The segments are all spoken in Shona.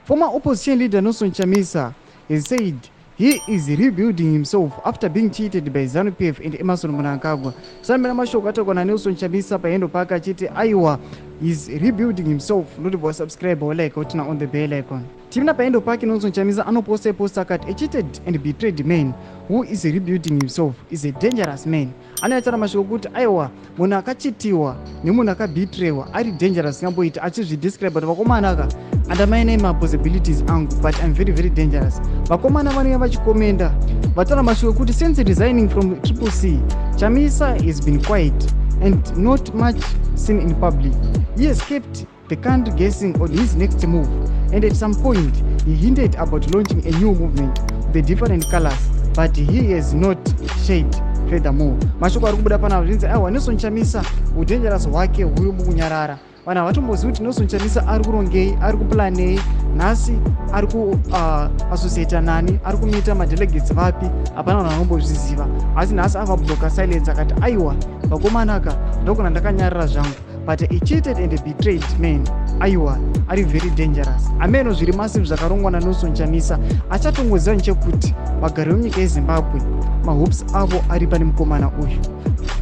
Former opposition leader Nelson Chamisa has said he is rebuilding himself after being cheated by ZANU-PF and Emmerson Mnangagwa. Sambira mashoko ataurwa naNelson Chamisa paendo pake achiti aiwa, is rebuilding himself. Notibva subscribe or like, turn on the bell icon. Timina paendo pake Nelson Chamisa anoposta post akati, "A cheated and betrayed man who is rebuilding himself is a dangerous man." Anoyataura mashoko kuti aiwa, munhu akachitiwa nemunhu akabetrewa ari dangerous. Ngamboita achizvidescribe kuti vakomana ka andamainai mapossibilities angu, but I'm very, very dangerous. Vakomana vanenge vachikomenda vataura mashoko ekuti since resigning from Triple C, Chamisa has been quiet and not much seen in public. He has kept the country guessing on his next move, and at some point he hinted about launching a new movement with different colors, but he has not shared furthermore. Mashoko ari kubuda panapa zvinzi aiwa, Nelson Chamisa udangerous hwake huri mukunyarara. Vanhu havatombozivi kuti Nelson Chamisa ari kurongei, ari kuplanei nhasi, ari kuassociata nani, ari kumeeta madelegates vapi. Hapana vanhu vanombozviziva. Asi nhasi avabloka silence akati aiwa, vakomanaka, ndogona ndakanyarara zvangu, but a cheated and a betrayed man aiwa ari very dangerous. Ameno zviri massive zvakarongwa naNelson Chamisa. Achatongoziva nechekuti vagari vemunyika yeZimbabwe mahopes avo ari pane mukomana uyu.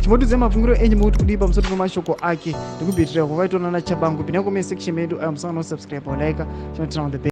Chimbotiudzai mafungiro enyu, mukuti kudii pamusoro pemashoko ake nekubetrewa kwakaitwa nana Tshabangu? Pinda comment section medu ayo, musangano, subscribe, like, chinoturn on the bell.